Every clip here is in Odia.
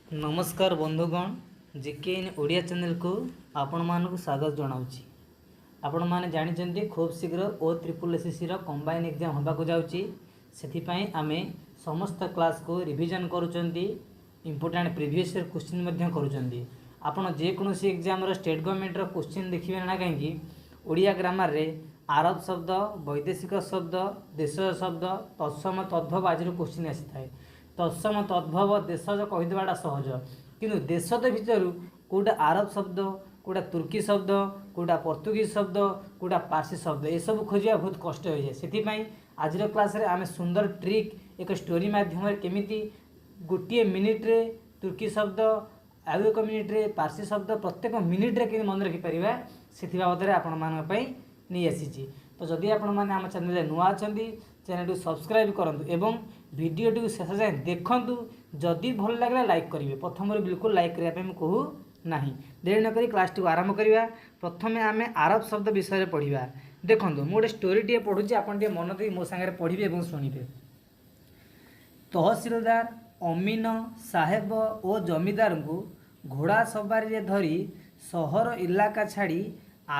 ନମସ୍କାର ବନ୍ଧୁଗଣ, ଜିକେ ଇନ୍ ଓଡ଼ିଆ ଚ୍ୟାନେଲକୁ ଆପଣମାନଙ୍କୁ ସ୍ୱାଗତ ଜଣାଉଛି। ଆପଣମାନେ ଜାଣିଛନ୍ତି, ଖୁବ୍ ଶୀଘ୍ର ଓ ତ୍ରିପୁଲ ଏସ୍ଏସ୍ସିର କମ୍ବାଇନ୍ ଏକ୍ଜାମ୍ ହେବାକୁ ଯାଉଛି। ସେଥିପାଇଁ ଆମେ ସମସ୍ତ କ୍ଲାସ୍କୁ ରିଭିଜନ୍ କରୁଛନ୍ତି, ଇମ୍ପୋର୍ଟାଣ୍ଟ ପ୍ରିଭିୟସ୍ ଇୟର୍ କୋଶ୍ଚିନ୍ ମଧ୍ୟ କରୁଛନ୍ତି। ଆପଣ ଯେକୌଣସି ଏକ୍ଜାମ୍ର ଷ୍ଟେଟ୍ ଗଭର୍ଣ୍ଣମେଣ୍ଟର କୋଶ୍ଚିନ୍ ଦେଖିବେ ନା କାହିଁକି, ଓଡ଼ିଆ ଗ୍ରାମାରରେ ଆରବ ଶବ୍ଦ, ବୈଦେଶିକ ଶବ୍ଦ, ଦେଶଜ ଶବ୍ଦ, ତତ୍ସମ, ତଦ୍ଭବ ଆଜିର କୋଶ୍ଚିନ୍ ଆସିଥାଏ। ତତ୍ସମ, ତଦ୍ଭବ, ଦେଶଜ କହିଦେବାଟା ସହଜ, କିନ୍ତୁ ଦେଶଜ ଭିତରୁ କେଉଁଟା ଆରବ ଶବ୍ଦ, କେଉଁଟା ତୁର୍କୀ ଶବ୍ଦ, କେଉଁଟା ପର୍ତ୍ତୁଗୀଜ ଶବ୍ଦ, କେଉଁଟା ପାର୍ସୀ ଶବ୍ଦ, ଏସବୁ ଖୋଜିବା ବହୁତ କଷ୍ଟ ହୋଇଯାଏ। ସେଥିପାଇଁ ଆଜିର କ୍ଲାସ୍ରେ ଆମେ ସୁନ୍ଦର ଟ୍ରିକ୍, ଏକ ଷ୍ଟୋରି ମାଧ୍ୟମରେ କେମିତି ଗୋଟିଏ ମିନିଟ୍ରେ ତୁର୍କୀ ଶବ୍ଦ, ଆଉ ଏକ ମିନିଟ୍ରେ ପାର୍ସୀ ଶବ୍ଦ, ପ୍ରତ୍ୟେକ ମିନିଟ୍ରେ କେମିତି ମନେ ରଖିପାରିବା, ସେଥି ବାବଦରେ ଆପଣମାନଙ୍କ ପାଇଁ ନେଇ ଆସିଛି। ତ ଯଦି ଆପଣମାନେ ଆମ ଚ୍ୟାନେଲରେ ନୂଆ ଅଛନ୍ତି, ଚ୍ୟାନେଲଟିକୁ ସବସ୍କ୍ରାଇବ୍ କରନ୍ତୁ ଏବଂ ଭିଡ଼ିଓଟିକୁ ଶେଷ ଯାଏଁ ଦେଖନ୍ତୁ। ଯଦି ଭଲ ଲାଗିଲା ଲାଇକ୍ କରିବେ। ପ୍ରଥମରୁ ବିଲକୁଲ ଲାଇକ୍ କରିବା ପାଇଁ ମୁଁ କହୁ ନାହିଁ। ଡେରି ନକରି କ୍ଲାସ୍ଟିକୁ ଆରମ୍ଭ କରିବା। ପ୍ରଥମେ ଆମେ ଆରବ ଶବ୍ଦ ବିଷୟରେ ପଢ଼ିବା। ଦେଖନ୍ତୁ, ମୁଁ ଗୋଟେ ଷ୍ଟୋରିଟିଏ ପଢ଼ୁଛି, ଆପଣ ଟିକେ ମନ ଦେଇ ମୋ ସାଙ୍ଗରେ ପଢ଼ିବେ ଏବଂ ଶୁଣିବେ। ତହସିଲଦାର, ଅମିନ, ସାହେବ ଓ ଜମିଦାରଙ୍କୁ ଘୋଡ଼ା ସବାରିରେ ଧରି ସହର ଇଲାକା ଛାଡ଼ି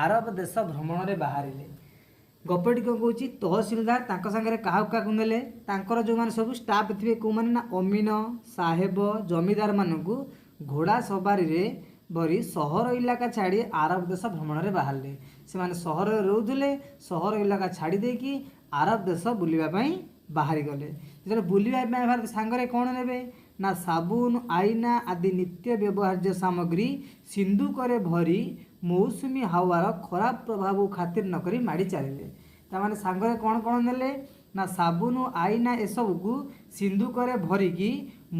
ଆରବ ଦେଶ ଭ୍ରମଣରେ ବାହାରିଲେ। ଗପଟି କ'ଣ କହୁଛି? ତହସିଲଦାର ତାଙ୍କ ସାଙ୍ଗରେ କାହାକୁ କାହାକୁ ନେଲେ? ତାଙ୍କର ଯେଉଁମାନେ ସବୁ ଷ୍ଟାଫ୍ ଥିବେ, କେଉଁମାନେ ନା ଅମିନ, ସାହେବ, ଜମିଦାରମାନଙ୍କୁ ଘୋଡ଼ା ସବାରିରେ ଭରି ସହର ଇଲାକା ଛାଡ଼ି ଆରବ ଦେଶ ଭ୍ରମଣରେ ବାହାରିଲେ। ସେମାନେ ସହରରେ ରହୁଥିଲେ, ସହର ଇଲାକା ଛାଡ଼ି ଦେଇକି ଆରବ ଦେଶ ବୁଲିବା ପାଇଁ ବାହାରିଗଲେ। ଯେତେବେଳେ ବୁଲିବା ପାଇଁ ବାହାରିଲେ, ସାଙ୍ଗରେ କ'ଣ ନେବେ ନା ସାବୁନ, ଆଇନା ଆଦି ନିତ୍ୟ ବ୍ୟବହାର୍ଯ୍ୟ ସାମଗ୍ରୀ ସିନ୍ଦୁକରେ ଭରି ମୌସୁମୀ ହାୱାର ଖରାପ ପ୍ରଭାବକୁ ଖାତିର ନକରି ମାଡ଼ି ଚାଲିଲେ। ତାମାନେ ସାଙ୍ଗରେ କ'ଣ କ'ଣ ନେଲେ ନା ସାବୁନ, ଆଇନା ଏସବୁକୁ ସିନ୍ଦୁକରେ ଭରିକି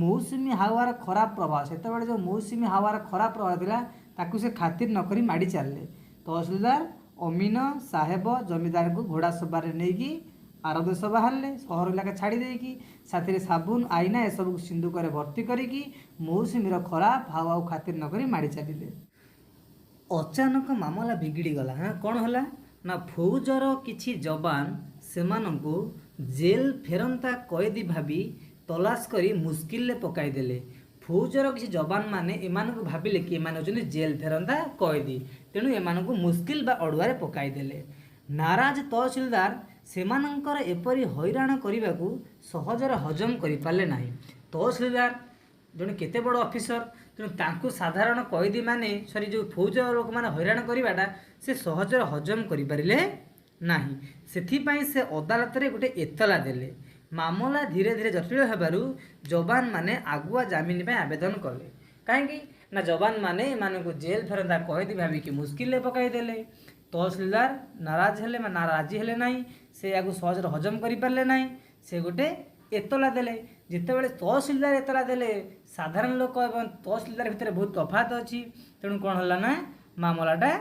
ମୌସୁମୀ ହାୱାର ଖରାପ ପ୍ରଭାବ, ସେତେବେଳେ ଯେଉଁ ମୌସୁମୀ ହାୱାର ଖରାପ ପ୍ରଭାବ ଥିଲା, ତାକୁ ସେ ଖାତିର ନକରି ମାଡ଼ି ଚାଲିଲେ। ତହସିଲଦାର, ଅମିନ, ସାହେବ, ଜମିଦାରଙ୍କୁ ଘୋଡ଼ା ସବାରରେ ନେଇକି ଆରବ ଦେଶ ବାହାରିଲେ, ସହର ଇଲାକା ଛାଡ଼ି ଦେଇକି। ସାଥିରେ ସାବୁନ, ଆଇନା ଏସବୁକୁ ସିନ୍ଦୁକରେ ଭର୍ତ୍ତି କରିକି ମୌସୁମୀର ଖରାପ ହାୱାକୁ ଖାତିର ନକରି ମାଡ଼ି ଚାଲିଲେ। ଅଚାନକ ମାମଲା ବିଗିଡ଼ିଗଲା। ହଁ, କ'ଣ ହେଲା ନା ଫୌଜର କିଛି ଯବାନ ସେମାନଙ୍କୁ ଜେଲ୍ ଫେରନ୍ତା କଏଦୀ ଭାବି ତଲାସ କରି ମୁସ୍କିଲରେ ପକାଇଦେଲେ। ଫୌଜର କିଛି ଯବାନମାନେ ଏମାନଙ୍କୁ ଭାବିଲେ କି ଏମାନେ ହେଉଛନ୍ତି ଜେଲ୍ ଫେରନ୍ତା କଏଦୀ, ତେଣୁ ଏମାନଙ୍କୁ ମୁସ୍କିଲ ବା ଅଡ଼ୁଆରେ ପକାଇଦେଲେ। ନାରାଜ ତହସିଲଦାର ସେମାନଙ୍କର ଏପରି ହଇରାଣ କରିବାକୁ ସହଜରେ ହଜମ କରିପାରିଲେ ନାହିଁ। ତହସିଲଦାର ଜଣେ କେତେ ବଡ଼ ଅଫିସର, ତେଣୁ ତାଙ୍କୁ ସାଧାରଣ କଏଦୀମାନେ, ସରି, ଯେଉଁ ଫୌଜ ଲୋକମାନେ ହଇରାଣ କରିବାଟା ସେ ସହଜରେ ହଜମ କରିପାରିଲେ ନାହିଁ। ସେଥିପାଇଁ ସେ ଅଦାଲତରେ ଗୋଟେ ଏତଲା ଦେଲେ। ମାମଲା ଧୀରେ ଧୀରେ ଜଟିଳ ହେବାରୁ ଯବାନମାନେ ଆଗୁଆ ଜାମିନ ପାଇଁ ଆବେଦନ କଲେ। କାହିଁକି ନା ଯବାନମାନେ ଏମାନଙ୍କୁ ଜେଲ୍ ଫେରନ୍ତା କଏଦୀ ଭାବିକି ମୁସ୍କିଲରେ ପକାଇଦେଲେ। ତହସିଲଦାର ନାରାଜ ହେଲେ, ନା ରାଜି ହେଲେ ନାହିଁ। ସେ ଏହାକୁ ସହଜରେ ହଜମ କରିପାରିଲେ ନାହିଁ। ସେ ଗୋଟେ ଏତଲା ଦେଲେ। ଯେତେବେଳେ ତହସିଲଦାର ଏତଲା ଦେଲେ, ସାଧାରଣ ଲୋକ ଏବଂ ତହସିଲଦାର ଭିତରେ ବହୁତ ତଫାତ ଅଛି। ତେଣୁ କ'ଣ ହେଲା ନା ମାମଲାଟା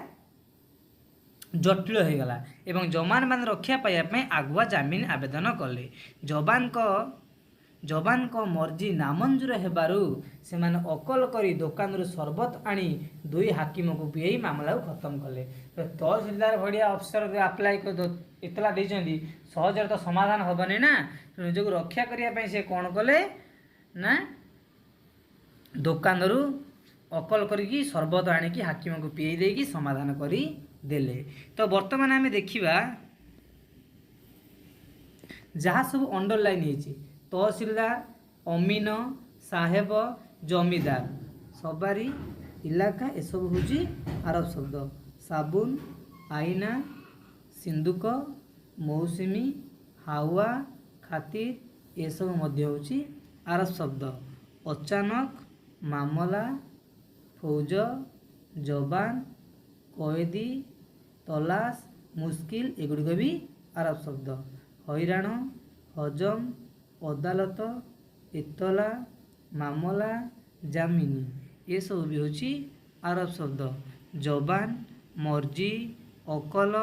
ଜଟିଳ ହୋଇଗଲା ଏବଂ ଯବାନମାନେ ରକ୍ଷା ପାଇବା ପାଇଁ ଆଗୁଆ ଜାମିନ ଆବେଦନ କଲେ। ଯବାନଙ୍କ ମର୍ଜି ନାମଞ୍ଜୁର ହେବାରୁ ସେମାନେ ଅକଲ କରି ଦୋକାନରୁ ସରବତ ଆଣି ଦୁଇ ହାକିମକୁ ପିଏଇ ମାମଲାକୁ ଖତମ କଲେ। ତ ତହସିଲଦାର ଭଳିଆ ଅଫିସର ଆପ୍ଲାଏ ଏତଲା ଦେଇଛନ୍ତି, ସହଜରେ ତ ସମାଧାନ ହେବନି ନା। ନିଜକୁ ରକ୍ଷା କରିବା ପାଇଁ ସେ କ'ଣ କଲେ ନା ଦୋକାନରୁ ଅକଲ କରିକି ସରବତ ଆଣିକି ହାକିମକୁ ପିଏଇ ଦେଇକି ସମାଧାନ କରି ଦେଲେ। ତ ବର୍ତ୍ତମାନ ଆମେ ଦେଖିବା ଯାହା ସବୁ ଅଣ୍ଡରଲାଇନ୍ ହେଇଛି। ତହସିଲଦାର, ଅମିନ, ସାହେବ, ଜମିଦାର, ସବାରି, ଇଲାକା ଏସବୁ ହେଉଛି ଆରବ ଶବ୍ଦ। ସାବୁନ, ଆଇନା, ସିନ୍ଦୁକ, ମୌସୁମୀ, ହାୱା, ଖାତିର ଏସବୁ ମଧ୍ୟ ହେଉଛି ଆରବ ଶବ୍ଦ। ଅଚାନକ, ମାମଲା, ଫୌଜ, ଯବାନ, କଏଦୀ, ତଲାସ, ମୁସ୍କିଲ ଏଗୁଡ଼ିକ ବି ଆରବ ଶବ୍ଦ। ହଇରାଣ, ହଜମ, ଅଦାଲତ, ଏତଲା, ମାମଲା, ଜାମିନ ଏସବୁ ବି ହେଉଛି ଆରବ ଶବ୍ଦ। ଯବାନ, ମର୍ଜି, ଅକଲ,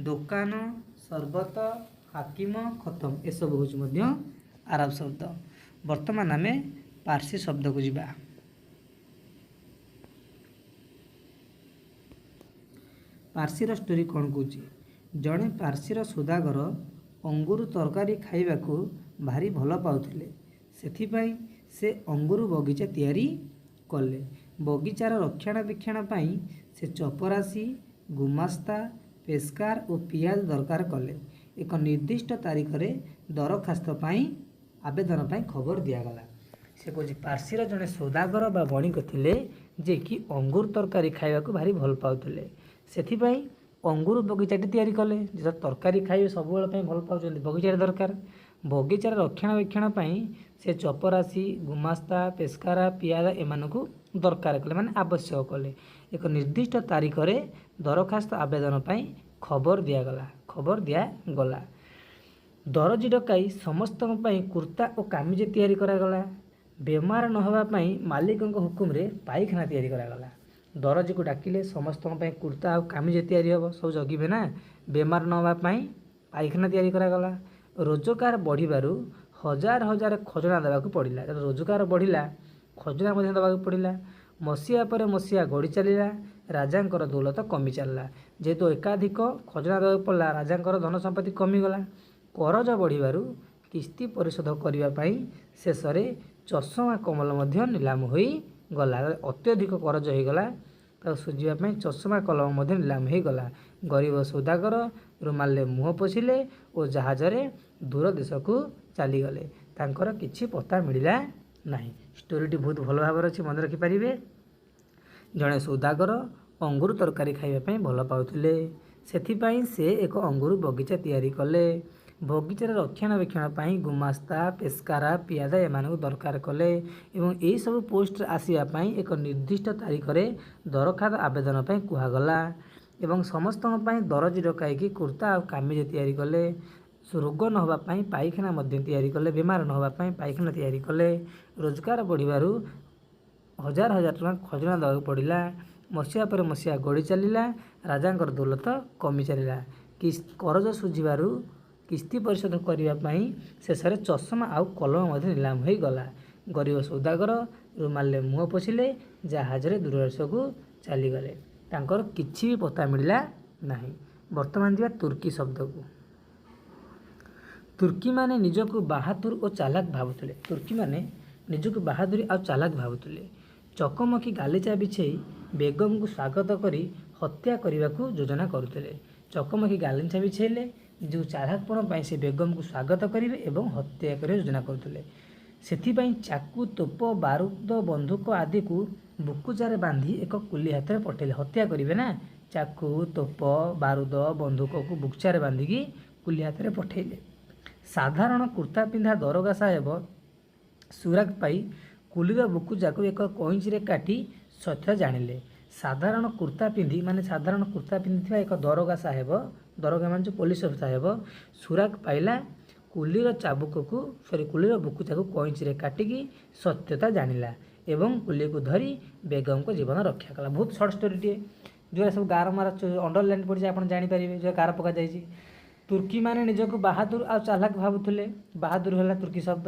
ଦୋକାନ, ସରବତ, ହାକିମ, ଖତମ ଏସବୁ ହେଉଛି ମଧ୍ୟ ଆରବ ଶବ୍ଦ। ବର୍ତ୍ତମାନ ଆମେ ପାର୍ସୀ ଶବ୍ଦକୁ ଯିବା। ପାର୍ସୀର ଷ୍ଟୋରି କ'ଣ କହୁଛି? ଜଣେ ପାର୍ସୀର ସୌଦାଗର ଅଙ୍ଗୁର ତରକାରୀ ଖାଇବାକୁ ଭାରି ଭଲ ପାଉଥିଲେ। ସେଥିପାଇଁ ସେ ଅଙ୍ଗୁର ବଗିଚା ତିଆରି କଲେ। ବଗିଚାର ରକ୍ଷଣାବେକ୍ଷଣ ପାଇଁ ସେ ଚପରାସି, ଗୁମାସ୍ତା, ପେସ୍କାର ଓ ପିଆଦ ଦରକାର କଲେ। ଏକ ନିର୍ଦ୍ଦିଷ୍ଟ ତାରିଖରେ ଦରଖାସ୍ତ ପାଇଁ ଆବେଦନ ପାଇଁ ଖବର ଦିଆଗଲା। ସେ କହୁଛି, ପାର୍ସୀର ଜଣେ ସୌଦାଗର ବା ବଣିକ ଥିଲେ, ଯେ କି ଅଙ୍ଗୁର ତରକାରୀ ଖାଇବାକୁ ଭାରି ଭଲ ପାଉଥିଲେ। ସେଥିପାଇଁ ଅଙ୍ଗୁର ବଗିଚାଟି ତିଆରି କଲେ। ଯେତେବେଳେ ତରକାରୀ ଖାଇବେ ସବୁବେଳେ ପାଇଁ ଭଲ ପାଉଛନ୍ତି, ବଗିଚାରେ ଦରକାର। ବଗିଚାର ରକ୍ଷଣାବେକ୍ଷଣ ପାଇଁ ସେ ଚପରାସି, ଗୁମାସ୍ତା, ପେସ୍କାରା, ପିଆଦା ଏମାନଙ୍କୁ ଦରକାର କଲେ, ମାନେ ଆବଶ୍ୟକ କଲେ। ଏକ ନିର୍ଦ୍ଦିଷ୍ଟ ତାରିଖରେ ଦରଖାସ୍ତ ଆବେଦନ ପାଇଁ ଖବର ଦିଆଗଲା, ଖବର ଦିଆଗଲା। ଦରଜି ଡକାଇ ସମସ୍ତଙ୍କ ପାଇଁ କୁର୍ତ୍ତା ଓ କାମିଜ ତିଆରି କରାଗଲା। ବେମାର ନ ହେବା ପାଇଁ ମାଲିକଙ୍କ ହୁକୁମରେ ପାଇଖାନା ତିଆରି କରାଗଲା। ଦରଜିକୁ ଡାକିଲେ, ସମସ୍ତଙ୍କ ପାଇଁ କୁର୍ତ୍ତା ଆଉ କାମିଜ ତିଆରି ହେବ, ସବୁ ଜଗିବେ ନା। ବେମାର ନ ହେବା ପାଇଁ ପାଇଖାନା ତିଆରି କରାଗଲା। ରୋଜଗାର ବଢ଼ିବାରୁ ହଜାର ହଜାର ଖଜଣା ଦେବାକୁ ପଡ଼ିଲା। ରୋଜଗାର ବଢ଼ିଲା, ଖଜଣା ମଧ୍ୟ ଦେବାକୁ ପଡ଼ିଲା। ମସିହା ପରେ ମସିହା ଗଡ଼ି ଚାଲିଲା, ରାଜାଙ୍କର ଦୌଲତ କମି ଚାଲିଲା। ଯେହେତୁ ଏକାଧିକ ଖଜଣା ଦେବାକୁ ପଡ଼ିଲା, ରାଜାଙ୍କର ଧନ ସମ୍ପତ୍ତି କମିଗଲା। କରଜ ବଢ଼ିବାରୁ କିସ୍ତି ପରିଶୋଧ କରିବା ପାଇଁ ଶେଷରେ ଚଷମା କଲମ ମଧ୍ୟ ନିଲାମ ହୋଇଗଲା। ଅତ୍ୟଧିକ କରଜ ହୋଇଗଲା, ତାକୁ ଶୁଝିବା ପାଇଁ ଚଷମା କଲମ ମଧ୍ୟ ନିଲାମ ହୋଇଗଲା। ଗରିବ ସୌଦାଗର ରୁମାଲରେ ମୁହଁ ପୋଛିଲେ ଓ ଜାହାଜରେ ଦୂର ଦେଶକୁ ଚାଲିଗଲେ। ତାଙ୍କର କିଛି ପତ୍ତା ମିଳିଲା ନାହିଁ। ଷ୍ଟୋରିଟି ବହୁତ ଭଲ ଭାବରେ ଅଛି, ମନେ ରଖିପାରିବେ। ଜଣେ ସୌଦାଗର ଅଙ୍ଗୁର ତରକାରୀ ଖାଇବା ପାଇଁ ଭଲ ପାଉଥିଲେ। ସେଥିପାଇଁ ସେ ଏକ ଅଙ୍ଗୁର ବଗିଚା ତିଆରି କଲେ। ବଗିଚାର ରକ୍ଷଣାବେକ୍ଷଣ ପାଇଁ ଗୁମାସ୍ତା, ପେସ୍କାରା, ପିଆଦା ଏମାନଙ୍କୁ ଦରକାର କଲେ ଏବଂ ଏହିସବୁ ପୋଷ୍ଟରେ ଆସିବା ପାଇଁ ଏକ ନିର୍ଦ୍ଦିଷ୍ଟ ତାରିଖରେ ଦରଖାସ୍ତ ଆବେଦନ ପାଇଁ କୁହାଗଲା ଏବଂ ସମସ୍ତଙ୍କ ପାଇଁ ଦରଜି ଡକାଇକି କୁର୍ତ୍ତା ଆଉ କାମିଜ ତିଆରି କଲେ। ରୋଗ ନ ହେବା ପାଇଁ ପାଇଖାନା ମଧ୍ୟ ତିଆରି କଲେ। ବେମାର ନ ହେବା ପାଇଁ ପାଇଖାନା ତିଆରି କଲେ। ରୋଜଗାର ବଢ଼ିବାରୁ ହଜାର ହଜାର ଟଙ୍କା ଖଜଣା ଦେବାକୁ ପଡ଼ିଲା। ମସିହା ପରେ ମସିହା ଗଡ଼ି ଚାଲିଲା, ରାଜାଙ୍କର ଦୌଲତ କମି ଚାଲିଲା। କରଜ ଶୁଝିବାରୁ କିସ୍ତି ପରିଶୋଧ କରିବା ପାଇଁ ଶେଷରେ ଚଷମା ଆଉ କଲମ ମଧ୍ୟ ନିଲାମ ହୋଇଗଲା। ଗରିବ ସୌଦାଗର ରୁମାଲରେ ମୁହଁ ପୋଛିଲେ, ଜାହାଜରେ ଦୂର ଦେଶକୁ ଚାଲିଗଲେ। ତାଙ୍କର କିଛି ବି ପତ୍ତା ମିଳିଲା ନାହିଁ। ବର୍ତ୍ତମାନ ଯିବା ତୁର୍କୀ ଶବ୍ଦକୁ। ତୁର୍କୀମାନେ ନିଜକୁ ବାହାଦୁର ଓ ଚାଲାକ ଭାବୁଥିଲେ। ତୁର୍କୀମାନେ ନିଜକୁ ବାହାଦୁରୀ ଆଉ ଚାଲାକ ଭାବୁଥିଲେ। ଚକମକି ଗାଲିଚା ବିଛେଇ ବେଗମକୁ ସ୍ୱାଗତ କରି ହତ୍ୟା କରିବାକୁ ଯୋଜନା କରୁଥିଲେ। ଚକମକି ଗାଲିଚା ବିଛେଇଲେ, ଯେଉଁ ଚାଲାକପଣ ପାଇଁ ସେ ବେଗମକୁ ସ୍ୱାଗତ କରିବେ ଏବଂ ହତ୍ୟା କରିବାକୁ ଯୋଜନା କରୁଥିଲେ। ସେଥିପାଇଁ ଚାକୁ, ତୋପ, ବାରୁଦ, ବନ୍ଧୁକ ଆଦିକୁ ବୁକୁଚାରେ ବାନ୍ଧି ଏକ କୁଲି ହାତରେ ପଠେଇଲେ। ହତ୍ୟା କରିବେ ନା, ଚାକୁ, ତୋପ, ବାରୁଦ, ବନ୍ଧୁକକୁ ବୁକୁଚାରେ ବାନ୍ଧିକି କୁଲି ହାତରେ ପଠେଇଲେ। ସାଧାରଣ କୁର୍ତ୍ତା ପିନ୍ଧା ଦରୋଗା ସାହେବ ସୁରାଗ ପାଇ କୁଲିର ବୁକୁଚାକୁ ଏକ କଇଁଚିରେ କାଟି ସତ୍ୟ ଜାଣିଲେ। ସାଧାରଣ କୁର୍ତ୍ତା ପିନ୍ଧି, ମାନେ ସାଧାରଣ କୁର୍ତ୍ତା ପିନ୍ଧିଥିବା ଏକ ଦରୋଗା ସାହେବ, ଦରୋଗା ମାନେ ଯେଉଁ ପୋଲିସ ସାହେବ, ସୁରାଗ ପାଇଲା କୁଲିର ଚାବୁକକୁ, ସରି, କୁଲିର ବୁକୁଚାକୁ କଇଁଚିରେ କାଟିକି ସତ୍ୟତା ଜାଣିଲା ଏବଂ କୁଲିକୁ ଧରି ବେଗମଙ୍କ ଜୀବନ ରକ୍ଷା କଲା। ବହୁତ ସର୍ଟ ଷ୍ଟୋରିଟିଏ, ଯେଉଁଟା ସବୁ ଗାର ମାର ଅଣ୍ଡରଲାଇନ୍ ପଡ଼ିଛି, ଆପଣ ଜାଣିପାରିବେ ଯେଉଁ ଗାର ପକାଯାଇଛି। ତୁର୍କୀମାନେ ନିଜକୁ ବାହାଦୁର ଆଉ ଚାଲାକ ଭାବୁଥିଲେ। ବାହାଦୁର ହେଲା ତୁର୍କୀ ଶବ୍ଦ।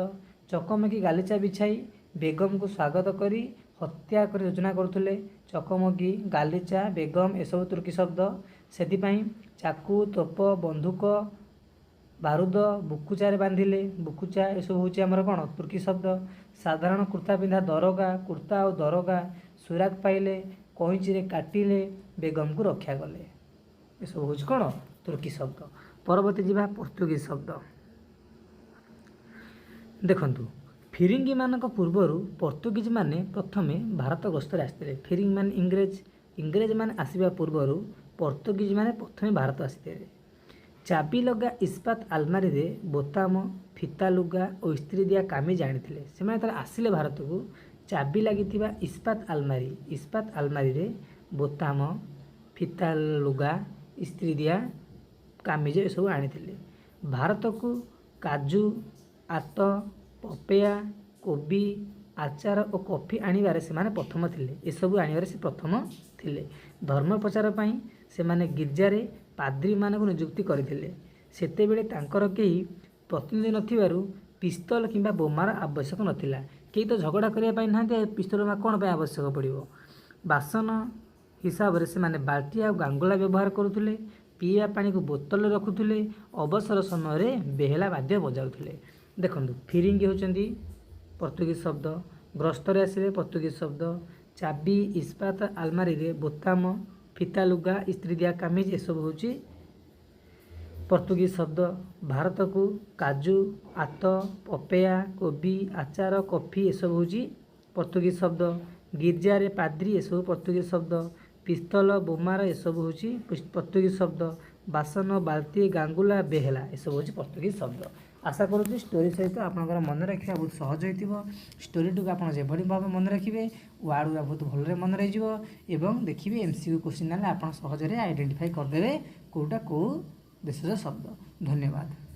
ଚକମକି ଗାଲିଚା ବିଛାଇ ବେଗମକୁ ସ୍ୱାଗତ କରି ହତ୍ୟା କରି ଯୋଜନା କରୁଥିଲେ। ଚକମକି, ଗାଲିଚା, ବେଗମ ଏସବୁ ତୁର୍କୀ ଶବ୍ଦ। ସେଥିପାଇଁ ଚାକୁ, ତୋପ, ବନ୍ଧୁକ, ବାରୁଦ ବୁକୁଚାରେ ବାନ୍ଧିଲେ। ବୁକୁଚା ଏସବୁ ହେଉଛି ଆମର କ'ଣ? ତୁର୍କୀ ଶବ୍ଦ। ସାଧାରଣ କୁର୍ତ୍ତା ପିନ୍ଧା ଦରୋଗା, କୁର୍ତ୍ତା ଆଉ ଦରୋଗା ସୁରାଗ ପାଇଲେ, କଇଁଚିରେ କାଟିଲେ, ବେଗମକୁ ରକ୍ଷା କଲେ। ଏସବୁ ହେଉଛି କ'ଣ? ତୁର୍କୀ ଶବ୍ଦ। ପରବର୍ତ୍ତୀ ଯିବା ପର୍ତ୍ତୁଗୀଜ ଶବ୍ଦ। ଦେଖନ୍ତୁ, ଫିରିଙ୍ଗିମାନଙ୍କ ପୂର୍ବରୁ ପର୍ତ୍ତୁଗୀଜମାନେ ପ୍ରଥମେ ଭାରତ ଗସ୍ତରେ ଆସିଥିଲେ। ଫିରିଙ୍ଗି ମାନେ ଇଂରେଜ। ଇଂରେଜମାନେ ଆସିବା ପୂର୍ବରୁ ପର୍ତ୍ତୁଗୀଜମାନେ ପ୍ରଥମେ ଭାରତ ଆସିଥିଲେ। ଚାବି ଲଗା ଇସ୍ପାତ ଆଲମାରିରେ ବୋତାମ, ଫିତା ଲୁଗା ଓ ଇସ୍ତ୍ରୀ ଦିଆ କାମିଜ ଆଣିଥିଲେ। ସେମାନେ ଯେତେବେଳେ ଆସିଲେ ଭାରତକୁ, ଚାବି ଲାଗିଥିବା ଇସ୍ପାତ ଆଲମାରି, ଇସ୍ପାତ ଆଲମାରିରେ ବୋତାମ, ଫିତା ଲୁଗା, ଇସ୍ତ୍ରୀ ଦିଆ କାମିଜ ଏସବୁ ଆଣିଥିଲେ। ଭାରତକୁ କାଜୁ, ଆତ, ପପେୟା, କୋବି, ଆଚାର ଓ କଫି ଆଣିବାରେ ସେମାନେ ପ୍ରଥମ ଥିଲେ। ଏସବୁ ଆଣିବାରେ ସେ ପ୍ରଥମ ଥିଲେ। ଧର୍ମ ପ୍ରଚାର ପାଇଁ ସେମାନେ ଗିର୍ଜାରେ ପାଦ୍ରୀମାନଙ୍କୁ ନିଯୁକ୍ତି କରିଥିଲେ। ସେତେବେଳେ ତାଙ୍କର କେହି ପ୍ରତିନିଧି ନଥିବାରୁ ପିସ୍ତଲ କିମ୍ବା ବୋମାର ଆବଶ୍ୟକ ନଥିଲା। କେହି ତ ଝଗଡ଼ା କରିବା ପାଇଁ ନାହାନ୍ତି, ଆଉ ପିସ୍ତଲ ବୋମା କ'ଣ ପାଇଁ ଆବଶ୍ୟକ ପଡ଼ିବ? ବାସନ ହିସାବରେ ସେମାନେ ବାଲ୍ଟି ଆଉ ଗାଙ୍ଗୁଲା ବ୍ୟବହାର କରୁଥିଲେ। ପିଇବା ପାଣିକୁ ବୋତଲରେ ରଖୁଥିଲେ। ଅବସର ସମୟରେ ବେହେଲା ବାଦ୍ୟ ବଜାଉଥିଲେ। ଦେଖନ୍ତୁ, ଫିରିଙ୍ଗି ହେଉଛନ୍ତି ପର୍ତ୍ତୁଗୀଜ ଶବ୍ଦ। ଗ୍ରସ୍ତରେ ଆସିଲେ ପର୍ତ୍ତୁଗୀଜ ଶବ୍ଦ। ଚାବି, ଇସ୍ପାତ ଆଲମାରିରେ ବୋତାମ, ଫିତା ଲୁଗା, ଇସ୍ତ୍ରୀ ଦିଆ କାମିଜ ଏସବୁ ହେଉଛି ପର୍ତ୍ତୁଗୀଜ ଶବ୍ଦ। ଭାରତକୁ କାଜୁ, ଆତ, ପପେୟା, କୋବି, ଆଚାର, କଫି ଏସବୁ ହେଉଛି ପର୍ତ୍ତୁଗୀଜ ଶବ୍ଦ। ଗିର୍ଜାରେ ପାଦ୍ରୀ ଏସବୁ ପର୍ତ୍ତୁଗୀଜ ଶବ୍ଦ। ପିସ୍ତଲ, ବୋମାର ଏସବୁ ହେଉଛି ପର୍ତ୍ତୁଗୀଜ ଶବ୍ଦ। ବାସନ, ବାଲ୍ତି, ଗାଙ୍ଗୁଲା, ବେହେଲା ଏସବୁ ହେଉଛି ପର୍ତ୍ତୁଗୀଜ ଶବ୍ଦ। ଆଶା କରୁଛି ଷ୍ଟୋରି ସହିତ ଆପଣଙ୍କର ମନେ ରଖିବା ବହୁତ ସହଜ ହୋଇଥିବ। ଷ୍ଟୋରିଟିକୁ ଆପଣ ଯେଭଳି ଭାବେ ମନେ ରଖିବେ, ୱାର୍ଡ଼ ଗୁଡ଼ା ବହୁତ ଭଲରେ ମନେ ରହିଯିବ ଏବଂ ଦେଖିବେ MCQ question ହେଲେ ଆପଣ ସହଜରେ ଆଇଡେଣ୍ଟିଫାଇ କରିଦେବେ କେଉଁଟା କେଉଁ ଦେଶର ଶବ୍ଦ। ଧନ୍ୟବାଦ।